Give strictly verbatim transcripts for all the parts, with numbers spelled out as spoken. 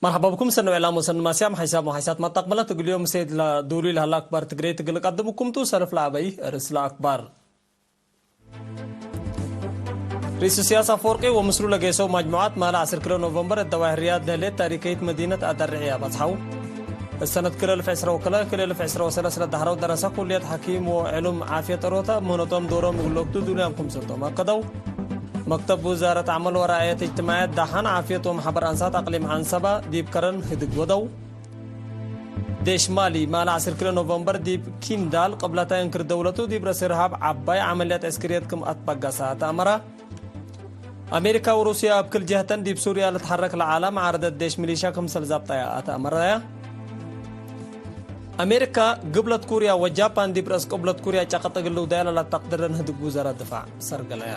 መርሐባ ብኩም ሰኒ ወዕላም ወሰኒ ማስያም ሓይሳብ ወሓይሳት መጣቅበላት እግል ዮም ሴድ ለዱሉይ ለሀላ አክባር ትግሬ ትግል ቀድምኩም ቱ ሰልፍ ለአበይ ርእስ ለአክባር። ርኢስ እስያስ አፈወርቂ ወምስሉ ለጌሰው መጅሙዓት ማለ ዐስር ክለ ኖቨምበር እት ደዋይሕ ርያድ ለህሌት ታሪከይት መዲነት አደርዕያ በጽሐው። እሰነት ክለ እልፍ ዕስረ ወክለ ክለ እልፍ ዕስረ ወሰለስ ለዳህረው ደረሰ ኩልየት ሐኪም ወዕሉም ዓፍየት ኦሮተ ምህነቶም ዶሮም እግል ወቅቱ ዱንያም ክምሰልቶም አከደው። መክተብ ውዛረት ዐመል ወራዕየት እጅትማዕየት ዳሓን ዓፍየት ወመሐበር አንሳት አቅሊም ዐንሰበ ዲብ ከረን ህድግ ወደው። ዴሽ ማሊ፣ ማለ ዐስር ክለ ኖቨምበር ዲብ ኪንዳል ቅብለታይ እንክር ደውለቱ ዲብ ረእሲ ርሃብ ዐባይ ዐመልያት ዕስክርየት ክም አትበገሰ ተአመረ። አሜሪካ ወሩስያ እብ ክል ጀህተን ዲብ ሱርያ ልትሐረክ ለዐለ መዓረደት ዴሽ ሚሊሻ ክምሰል ዛብጠያ አተአመረያ። አሜሪካ፣ ግብለት ኩርያ ወጃፓን ዲብ ረአስ ቅብለት ኩርያ ጨቀጥ እግል ልውደያ ለለተቅድረን ህድግ ውዘረ ድፋዕ ሰርገለያ።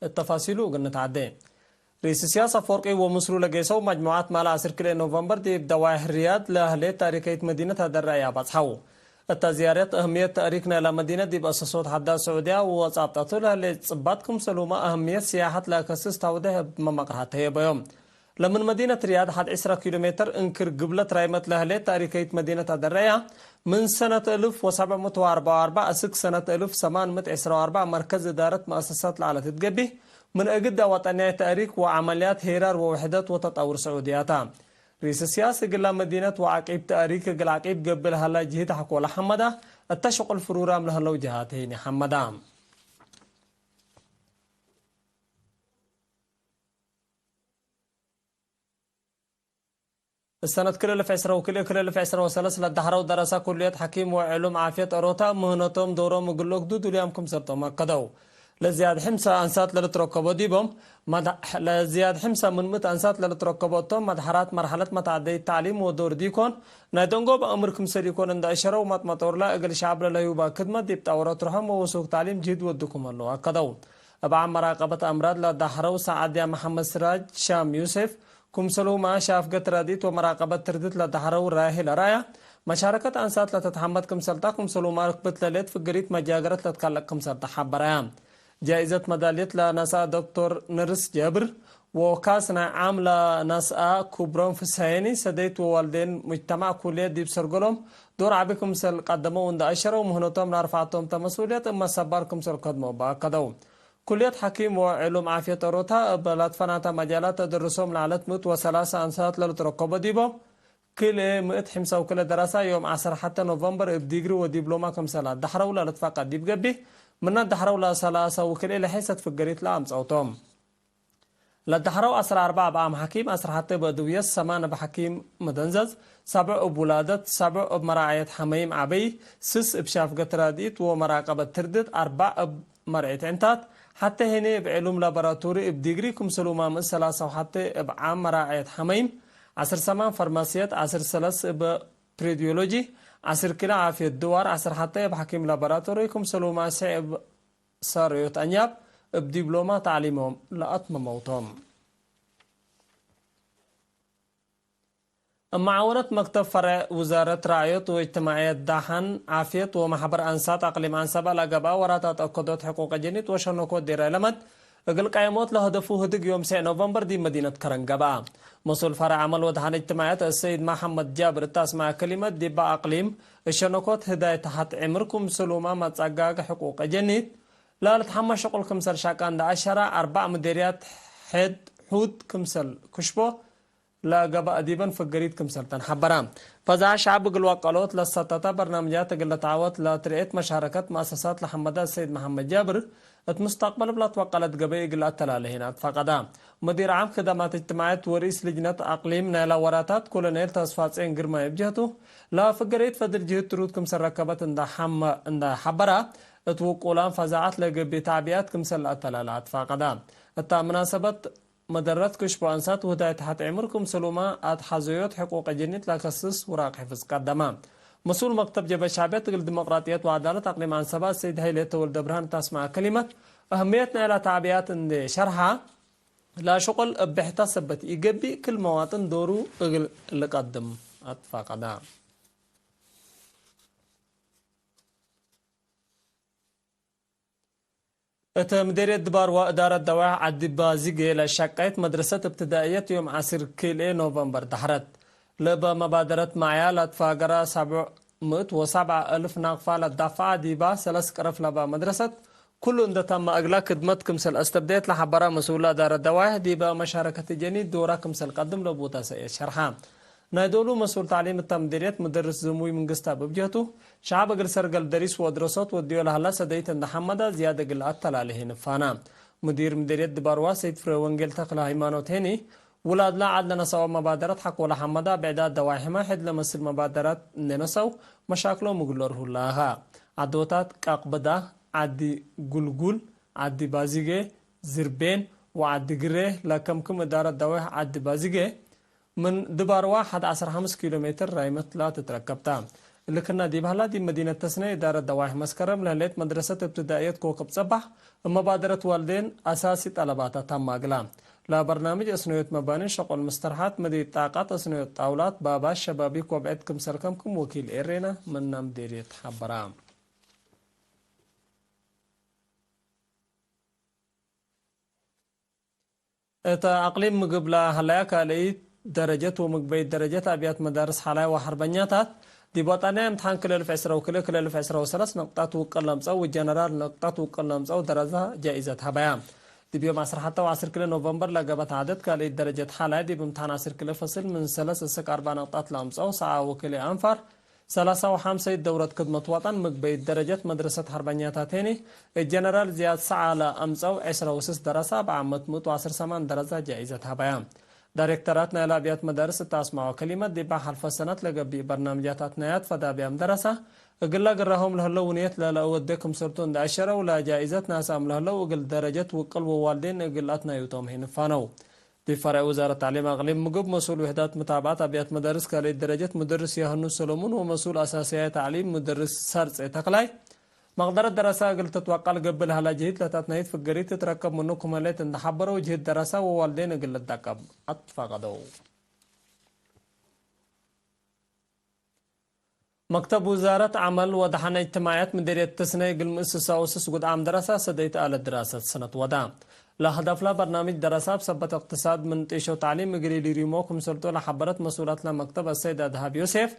እት ተፋሲሉ እግል ንትዐዴ። ርኢስ እስያስ አፈወርቂ ወምስሉ ለጌሰው መጅሙዓት ማለ ዐስር ክልኤ ኖቨምበር ዲብ ደዋይሕ ርያድ ለህሌት ታሪከይት መዲነት አደርዕያ በጽሐው። እተ ዝያረት እህምየት ተእሪክ ናይላ መዲነት ዲብ አሰሶት ሐዳስ ስዑድያ ወጻብጠቱ ለህሌት ጽባት ክምሰሉመ እህምየት ስያሐት ለአከስስ ታውዴሕ እብ መመቅርሐት ተህየበዮም። ለምን መዲነት ርያድ ሐድ ዕስራ ኪሎ ሜትር እንክር ግብለት ራይመት ለህሌት ታሪከይት መዲነት አደርዕያ፣ ምን ሰነት እልፍ ወሰብዕ ምእት ወአርበዕ ወአርበዕ እስክ ሰነት እልፍ ሰማን ምእት ዕስራ ወአርበዕ መርከዝ እዳረት መአሰሳት ለዐለት እት ገቢህ፣ ምን እግዳ ወጠንያይ ተእሪክ ወዐመልያት ሄራር ወውሕደት ወተጣውር ስዑድያታ። ርኢስ እስያስ እግላ መዲነት ወዐቂብ ተእሪክ እግል ዐቂብ ገብእ ለሀላ ጅህድ ሐቆ ለሐመዳ፣ እተ ሽቁል ፍሩራም ለህለው ጀሃት ህይኒ ሐመዳ። እሰነት ክል እልፍ ዕስረ ወክልኤ ክል እልፍ ዕስረ ወሰለስ ለዳህረው ደረሰ ኩልየት ሐኪም ወዕሉም ዓፍየት ኦሮተ ምህነቶም ዶሮም እግል ኦግዱ ዱልያም ክምሰልቶም አከደው። ለዝያድ ሕምሰ አንሳት ለልትረከቦ ዲቦም፣ መድ-፣ ለዝያድ ሕምሰ ምን ምእት አንሳት ለልትረከቦ እቶም መድሐራት መርሐለት መትዐደይት ተዕሊም ወዶር ዲኮን፣ ናይ ደንጎብ አምር ክምሰል ኢኮን እንደ አሸረው መጥመጦርለ እግል ሸዐብ ለለህዩባ ክድመት ዲብ ጣውረት ርሖም ወውሱክ ተዕሊም ጅህድ ወድኩም ህለው አከደው። እብ ዓም መራቀበት አምራድ ለዳህረው ሰዓድያ መሐመድ ስራጅ ሻም ዩሴፍ፣ ክምሰሉመ ሻፍገት ረድኢት ወመራቀበት ትርድት ለዳህረው ራሄል አርአያ፣ መሻረከት አንሳት ለተትሐመድ ክምሰልታ ክምሰሉመ ርክብት ለሌት ፍግሪት መጃገረት ለትከለቅ ክምሰልታ ሐበረያ። ጃኢዘት መዳልየት ለነስአ ዶክቶር ንርስ ጀብር፣ ወካስ ናይ ዓም ለነስአ ኩብሮም ፍስሐየኒ፣ ሰደይት ወዋልዴን ሙጅተማዕ ኩልየት ዲብ ሰርገሎም ዶር ዐቢ ክምሰል ቀደመው እንደ አሸረው፣ ምህነቶም ለአርፈዐቶም ተ መስኡልየት እመ ሰባር ክምሰል ከድሞ በአከደው። ኩልየት ሐኪም ወዕሉም ዓፍየት ኦሮታ እብ ለትፈናተ መጃላት ተደርሶም ለዐለት ምእት ወሰላሰ አንሳት ለልትረከቦ ዲቦም፣ ክልኤ ምእት ሕምሳ ወክልኤ ደረሳ ዮም ዐሰር ሐተ ኖቨምበር እብ ዲግሪ ወዲብሎማ ክምሰል አዳሕረው ለልትፈቀድ ዲብ ገቢህ፣ ምነ አዳሕረው ለሰላሳ ወክልኤ ለሐይሰት ፍገሪት ለአምጸውቶም። ለዳሕረው ዐስር አርበዕ እብ ዓም ሐኪም፣ ዐስር ሐተ እብ አድውየት፣ ሰማን እብ ሐኪም መደንዘዝ፣ ሰብዕ እብ ውላደት፣ ሰብዕ እብ መራዐየት ሐመይም ዐበይ፣ ስስ እብ ሻፍገት ራድኢት ወመራቀበት ትርድት፣ አርበዕ እብ መርዒት ዕንታት፣ ሐቴ ህኔ እብ ዕሉም ላቦራቶሪ እብ ዲግሪ ክምሰሉመ ምእት ሰላሳ ወሐቴ እብ ዓም መራዐየት ሐመይም፣ ዐስር ሰማን ፈርማስየት፣ ዐስር ሰለስ እብ ፕሬድዮሎጂ፣ ዐስር ክልኤ ዓፍየት ድዋር፣ ዐስር ሐቴ እብ ሐኪም ላቦራቶሪ ክምሰሉመ ስዕ እብ ሳርዮት አኛብ እብ ዲብሎማ ተዕሊሞም ለአትመመው ቶም። እብ መዓወነት መክተብ ፈርዕ ውዛረት ራዕዮት ወእጅትማዕየት ዳሓን ዓፍየት ወመሕበር አንሳት አቅሊም አንሰበ ለገብአ ወራታት አከዶት ሕቁቅ ጅኒት ወሸነኮት ዴር ዕለመት እግል ቀየሞት ለሀደፉ ህድግ ዮም ስዕ ኖቨምበር ዲብ መዲነት ከረን ገብአ። መስኡል ፈርዕ ዐመል ወደሓን እጅትማዕየት አሰይድ መሐመድ ጃብር እት አስመዐ ከሊመት ዲበ አቅሊም እሸነኮት ህዳይ ተሐት ዕምር ክምሰሉመ መጸጋግ ሕቁቅ ጅኒት ለልትሐመ ሸቁል ክምሰል ሻቀ እንደ አሸረ አርበዕ ምዴርያት ሕድ ሑድ ክምሰል ክሽቦ ለገብአ ዲበን ፍገሪት ክምሰል ተን ሐበረ። ፈዛዐ ሸዐብ እግል ወቀሎት ለሰተተ በርናምጃት እግል ለተዐወት ለትርኤት መሻረከት መአሰሳት ለሐመደ ሰይድ መሐመድ ጃብር እት ሙስተቅበል እብ ለትወቀለት ገበይ እግል አተላሌ ህን አትፋቀደ። ሙዲር ዓም ክደማት እጅትማዕየት ወርኢስ ልጅነት አቅሊም ናይለ ወራታት ኮሎኔል ተስፋጼን ግርማይ እብ ጀህቱ፣ ለፍገሪት ፈድል ጅህድ ትሩድ ክምሰል ረከበት እንደ ሐመ-፣ እንደ ሐበረ፣ እት ውቁላም ፈዛዐት ለገብእ ተዕቢያት ክምሰል ለአተላለ አትፋቀደ። እታ ምናሰበት መደረት ክሽቦ አንሳት ውህዳይ ተሐት ዕምር ክምሰሉመ አትሐዘዮት ሕቁቅ ጅኒት ለከስስ ውራቅ ሕፍዝ ቀደመ። መስኡል መክተብ ጀብሀት ሸዕብየት እግል ዲሞቅራጥየት ወዐዳለት አቅሊም አንሰበ ሰይድ ሀይሌ ተወልደብርሃን እት አስመዐ ከሊመት፣ አህምየት ናይለ ተዕቢያት እንዴ ሸርሐ፣ ለሸቁል እብ ብሕታ ሰበት ኢገብእ፣ ክል መዋጥን ዶሩ እግል ልቀድም አትፋቀደ። እተ ምዴርየት ድባርዋ እዳረት ደዋይሕ ዐዲ ባዚጌ ለሸቀየት መድረሰት እብትዳእየት ዮም ዐስር ክልኤ ኖቨምበር ደሐረት። ለእበ መባደረት መዕያ ለትፋገረ ሰብዕ ምእት ወሰብዓ እልፍ ናቅፋ ለዳፈዐ ዲባ ሰለስ ቅረፍ ለበ መድረሰት፣ ኩሉ እንደ ተመ እግላ ክድመት ክምሰል አስተብደየት ለሐበረ መስኡል እዳረት ደዋይሕ፣ ዲበ መሻረከት ጀኒ ዶራ ክምሰል ቀድም ለቡ ተሰእየት ሸርሐ። ናይ ዶሉ መስኡል ተዕሊም እተ ምዲርየት ምደርስ ዝሙይ ምንግስታብ እብ ጀህቱ፣ ሸዐብ እግል ሰርገል ደሪስ ወድረሶት ወድዮ ለሀላ ሰደይት እንደ ሐመዳ ዝያድ እግል አተላልሄ ንፋና። ሙዲር ምዲርየት ድባርዋ ሰይድ ፍሬወንጌል ተክለ ሃይማኖት ሄኒ፣ ውላድላ ዐድ ለነሰአው መባደረት ሐቆ ለሐመዳ ብዕዳት ደዋይሕመ ሕድ ለመስል መባደራት እንዴ ነሰው መሻክሎም እግል ለርሁ ለአኻ። ዐዶታት ቃቅበዳ፣ ዐዲ ጉልጉል፣ ዐዲ ባዚጌ፣ ዝርቤን ወዐዲ ግሬ ለከምክም እዳረት ደዋይሕ ዐዲ ባዚጌ፣ ምን ድባርዋ ሐድ ዐስር ሐምስ ኪሎ ሜትር ራይመት ላ ትትረከብ ተ። እሊ ክና ዲብ ሀላ፣ ዲብ መዲነት ተስነይ እዳረት ደዋይሕ መስከረም ለህሌት መድረሰት እብትዳእየት ኮከብ ጸባሕ፣ እብ መባደረት ዋልዴን አሳሲ ጠለባታ ታማግላ። ለበርናምጅ አስነዮት መባኒ፣ ሸቆል ምስተርሓት፣ መዲት ጣቃት፣ አስነዮት ጣውላት፣ ባባት፣ ሸባቢክ ወብዕድ ክምሰል ከምክም ወኪል ኤሬና ምነ ምዴርየት ሐበራ። እተ አቅሊም ምግብ ለሀለያ ካልአይት ደረጀት ወምግበይት ደረጀት አብያት መዳርስ ሐላይ ወሐርበኛታት፣ ዲብ ወጠንያ እምትሓን ክልኤ እልፍ ዕስራ ወክልኤ፣ ክልኤ እልፍ ዕስራ ወሰለስ ነቅጣት ውቅል ለምጸው ወጀነራል ነቅጣት ውቅል ለምጸው ደረጃ ጃኢዘት ሀበያ። ዲብ ዮም ዐስር ሐተ ወዐስር ክልኤ ኖቨምበር ለገብአት ዓደት ካልአይት ደረጀት ሐላይ፣ ዲብ እምትሓን ዐስር ክልኤ ፈስል ምን ሰለስ እስክ አርበዕ ነቅጣት ለአምጸው ሰዓ ወክልኤ አንፋር፣ ሰላሳ ወሐምሰይት ደውረት ክድመት ወጠን ምግበይት ደረጀት መድረሰት ሐርበኛታት ሄኒ፣ እት ጀነራል ዝያድ ሰዓ ለአምጸው ዕስራ ወስስ ደረሳ፣ በዓመት ምእት ወዐስር ሰማን ደረሳ ጃኢዘት ሀበያ። ዳይሬክተራት ናይለ አብያት መዳርስ እት አስመዐው ከሊመት፣ ዲብ ሐልፈ ሰነት ለገብእ በርናምጃታት ናይ አትፈ ዳብያም ደረሳ፣ እግለ ግራሆም ለህለው ውንየት ለለአወዴ ክምሰልቱ እንዴ አሸረው፣ ለጃኢዘት ናስአም ለህለው እግል ደረጀት ውቅል ወዋልዴን እግል አትናዩቶም ሄንፋነው። ዲብ ፈርዕ ውዛረት ተዕሊም አቅሊም ምግብ መስኡል ውሕዳት መታብዐት አብያት መዳርስ ካልአይት ደረጀት ሙደርስ ያህኑ ሰሎሙን ወመስኡል አሳስያይ ተዕሊም ሙደርስ ሰርጼ ተክላይ፣ መቅደረት ደረሳ እግል ትትወቀል ገብእ ለሀላ ጅህድ ለተትናይት ፍገሪት ትትረከብ ምኑ ክም ህሌት እንደ ሐበረው፣ ጅህድ ደረሳ ወዋልዴን እግል ልትደቀብ አትፋቀደው። መክተብ ውዛረት ዐመል ወደሐነ እጅትማዕያት ምዴርየት ተስነይ እግል ምእስሳው ስስ ጉድዓም ደረሳ ሰደይት አለ ድራሰት ሰነት ወዳ። ለሀደፍላ በርናምጅ ደረሳ እብ ሰበት እቅትሳድ ምን ጢሾ ተዕሊም እግል ኢሊሪሞ ክምሰልቱ ለሐበረት መስኡለት ለመክተብ አሰይድ አድሃብ ዮሴፍ፣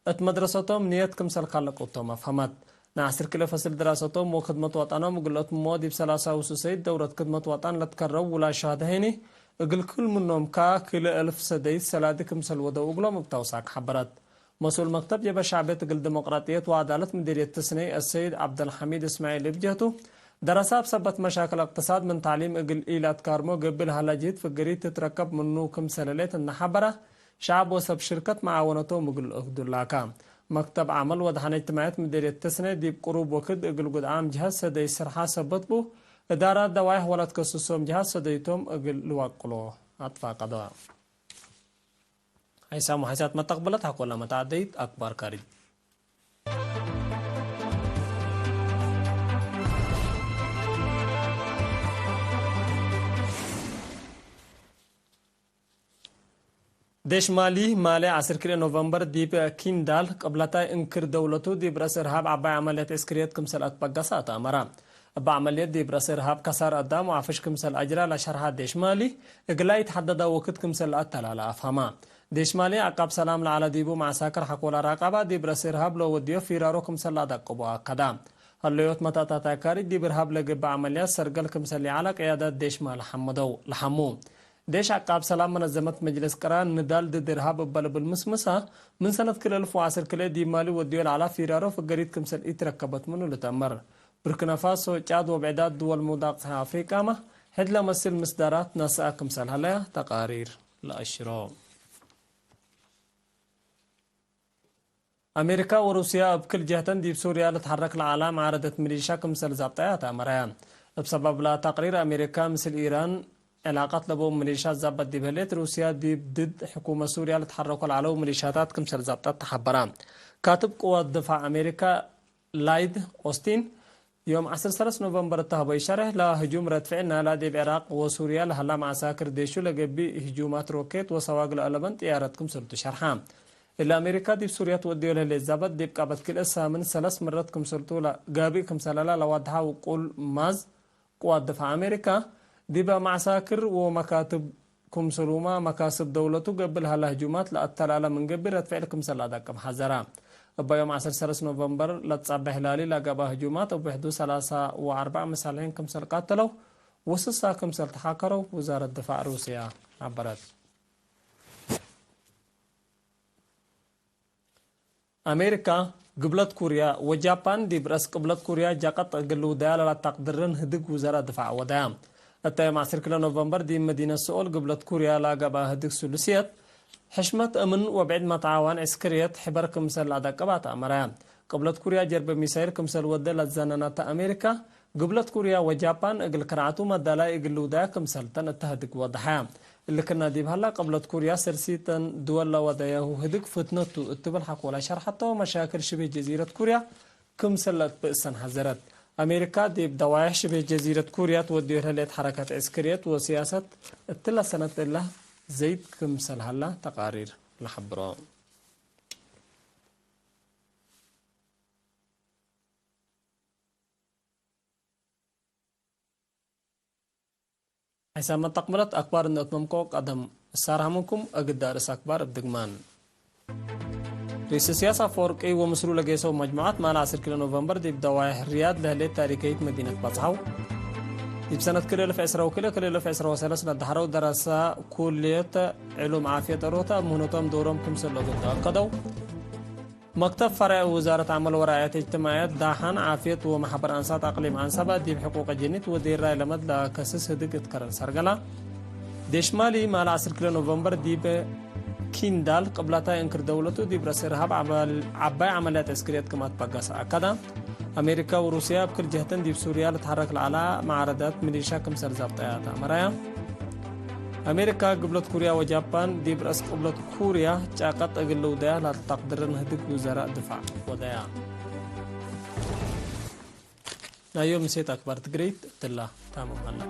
እት መድረሰቶም ንየት ክምሰል ካለቁቶም አፍሀመት። ናይ ዐስር ክልኤ ፈስል ድራሰቶም ወክድመት ወጠኖም እግል አትምሞ ዲብ ሰላሳ ወሱሰይት ደውረት ክድመት ወጠን ለትከረው ውላድ ሸሃደ ሄኒ፣ እግል ክል ምኖም ከ ክልኤ እልፍ ሰደይት ሰላዲ ክምሰል ወደው እግሎም እብ ተውሳክ ሐበረት። መስኡል መክተብ ጀብሀት ሸዕብየት እግል ዲሞቅራጥየት ወዐዳለት ምዲርየት ተስነይ አሰይድ ዐብደልሐሚድ እስማዒል እብ ጀህቱ፣ ደረሳ እብ ሰበት መሻክል እቅትሳድ ምን ተዕሊም እግል ኢለአትካርሞ ገብእ ለሀላ ጅህድ ፍገሪት ትትረከብ ምኑ ክምሰል ህሌት እንደ ሐበረ፣ ሸዐብ ወሰብ ሽርከት መዓወነቶም እግል ልአክዱ ላካ። መክተብ ዐመል ወደሐነ እጅትማዕየት ምዲርየት ተስነይ ዲብ ቅሩብ ወክድ እግል ጉድዓም ጀሀት ሰደይ ስርሓ ሰበት ቡ፣ እዳራት ደዋይሕ ወለትከስሶም ጀሀት ሰደይቶም እግል ልዋቅሎ አትፋቀደ። ሐይሳም ወሐይሳት መተቅብለት ሐቆለ መተዓደይት አክባር ካሪጅ። ዴሽ ማሊ፣ ማሌ ዐስር ክልኤ ኖቨምበር ዲብ ኪንዳል ቅብለታይ እንክር ደውለቱ ዲብ ረአስ እርሃብ ዐባይ ዐመልየት ዕስክርየት ክምሰል አትበገሰ አትአመረ። እብ ዐመልየት ዲብ ረአስ እርሃብ ከሳር አዳም ወዐፍሽ ክምሰል አጅራ ለሸርሐ ዴሽ ማሊ፣ እግላይ ኢተሐደደ ወክድ ክምሰል ለአተላለ አፍሀመ። ዴሽ ማሊ፣ ዐቃብ ሰላም ለዐለ ዲቡ መዐሳክር ሐቆለ ራቀባ ዲብ ረአስ እርሃብ ለወድዮ ፊራሮ ክምሰል ለአደቅቦ አከደ። ሀለዮት መተአታታይ ካሪጅ ዲብ እርሃብ ለገብእ ዐመልያት ሰርገል ክምሰል ይዐለ ቅያደት ዴሽ ማሊ ሐምደው ለሐሙ። ዴሽ ዐቃብ ሰላም መነዘመት መጅለስ ቅራን ንዳል ድድ እርሃብ እበ ልብል ምስምሰ፣ ምን ሰነት ክልኤ እልፍ ወዐስር ክልኤ ዲብ ማሊ ወድዮ ለዐለ ፊራሮ ፍገሪት ክምሰል ኢትረከበት ምኑ ልትአመር። ብርኪናፋሶ፣ ጫድ ወብዕዳት ድወል ሙዳቅ ጸሐይ አፍሪቃመ፣ ሕድ ለመስል ምስዳራት ነስአ ክምሰል ሀለያ ተቃሪር ለአሽሮ። አሜሪካ ወሩስያ እብ ክል ጀህተን ዲብ ሱርያ ልትሐረክ ለዐለ መዓረደት ሚሊሻ ክምሰል ዛብጠያ ተአመረያ። እብ ሰበብላ ተቅሪር አሜሪካ ምስል ኢራን ዕላቀት ለበው ሚሊሻት ዛበት ዲብ ህሌት፣ ሩስያ ዲብ ድድ ሕኩመት ሱርያ ልትሐረኮ ለዐለው ሚሊሻታት ክምሰል ዛብጠት ተሐበራ። ካትብ ቅዋት ድፋዕ አሜሪካ ላይድ ኦስቲን፣ ዮም ዐስር ሰለስ ኖቨምበር እተ ሀበዩ ሸርሕ፣ ለህጁም ረድፍዒ ናላ ዲብ ዕራቅ ወሱርያ ለሀላ መዐሳክር ዴሹ ለገብእ ህጁማት ሮኬት ወሰዋግ ለአለበን ጥያረት ክምሰልቱ ሸርሐ። እሊ አሜሪካ ዲብ ሱርያ ትወድዮ ለህሌት ዛበት፣ ዲብ ቀበት ክልኤ ሳምን ሰለስ ምረት ክምሰልቱ ጋብእ ክምሰለላ ለዋድሐ ውቁል ማዝ ቅዋት ድፋዕ አሜሪካ፣ ዲበ መዓሳክር ወመካትብ ክምሰሉመ መካስብ ደውለቱ ገብእ ለሀለ ህጁማት ለአተላለ ምን ገብእ ረድ ፍዕል ክምሰል ለአደቅብ ሐዘረ። እበ ዮም ዐስር ሰለስ ኖቨምበር ለትጸበሕ ላሊ ለገብአ ህጁማት እብ ውሕዱ ሰላሳ ወአርበዕ መሳልሒን ክምሰል ቃተለው ወስሳ ክምሰል ተሓከረው ውዛረት ድፋዕ ሩስያ ሐበረት። አሜሪካ፣ ግብለት ኩርያ ወጃፓን ዲብ ረአስ ቅብለት ኩርያ ጃቀጥ እግል ልውደያ ለለአተቅድርን ህድግ ውዘራእ ድፋዕ ወደያ። እተ ዮም ዐስር ክለ ኖቨምበር ዲብ መዲነት ሰኦል ግብለት ኩርያ ለገብአ ህድግ ሱሉስየት፣ ሕሽመት እምን ወብዕድ መትዓዋን ዕስክርየት ሕበር ክምሰል ለአደቅብ አትአመረ። ቅብለት ኩርያ ጀርበ ሚሳይል ክምሰል ወደ ለትዘነነተ አሜሪካ፣ ግብለት ኩርያ ወጃፓን እግል ክርዓቱ መዳላይ እግል ልውደያ ክምሰልተን እተ ህድግ ወደሐ። እሊ ክና ዲብ ሀላ፣ ቅብለት ኩርያ ሰልሲተን ድወል ለወደያሁ ህድግ ፍትነቱ እት ብልሓክ ወላ ሸርሐተ ወመሻክል ሽቤህ ጀዚረት ኩርያ ክምሰል ለትብእሰን ሐዘረት። አሜሪካ ዲብ ደዋይሕ ሽቤህ ጀዚረት ኩርያ ትወድዮ ለህሌት ሐረከት ዕስክርየት ወስያሰት እትለ ሰነት እለ ዘይድ ክምሰል ሀላ ተቃሪር ለሐብሮ። ሐይሳም መተቅብለት አክባር እንዴ አትመምኮ ቀደም እሳርሐ ምንኩም፣ እግድ አርእስ አክባር እብ ድግማን። ርኢስ እስያስ አፈወርቂ ወምስሉ ለጌሰው መጅሙዐት ማል ዐስር ክለ ኖቨምበር ዲብ ደዋይሕ ሪያድ ለህሌት ታሪከይት መዲነት በጽሐው። ዲብ ሰነት ክልኤ እልፍ ዕስራ ወክልኤ ክልኤ እልፍ ዕስራ ወሰለስ ለደሐረው ደረሰ ኩልየት ዕሉም ዓፍየት ኦሮተ እብ ምህኖቶም ዶሮም ክምሰል ለእግል ተአከደው። መክተብ ፈርዕ ውዛረት ዐመል ወራዕየት እጅትማዕየት፣ ዳሐን፣ ዓፍየት ወመሐበር አንሳት አቅሊም ዐንሰበ ዲብ ሕቁቅ ጅኒት ወዴራይ ለመድ ለከስስ ህድግ እት ከረን ሰርገላ። ዴሽማሊ ማል ዐስር ክለ ኖቨምበር ዲብ ኪንዳል ቅብለታይ እንክር ደውለቱ ዲብ ረአስ እርሃብ ዐባይ ዐመልያት ዕስክርየት ክም አትበገሰ አከደ። አሜሪካ ወሩስያ እብ ክል ጀህተን ዲብ ሱርያ ልትሐረክ ለዐለ መዓረዳት ሚሊሻ ክምሰል ዛብጠያ ተአመረያ። አሜሪካ፣ ግብለት ኩርያ ወጃፓን ዲብ ረአስ ቅብለት ኩርያ ጫቀጥ እግል ልውደያ ለአተቅድርን ህድግ ውዘራእ ድፋዕ ወደያ። ናይ ዮም ምሴት አክባር ትግረይት እትላ ታምም ሀላ።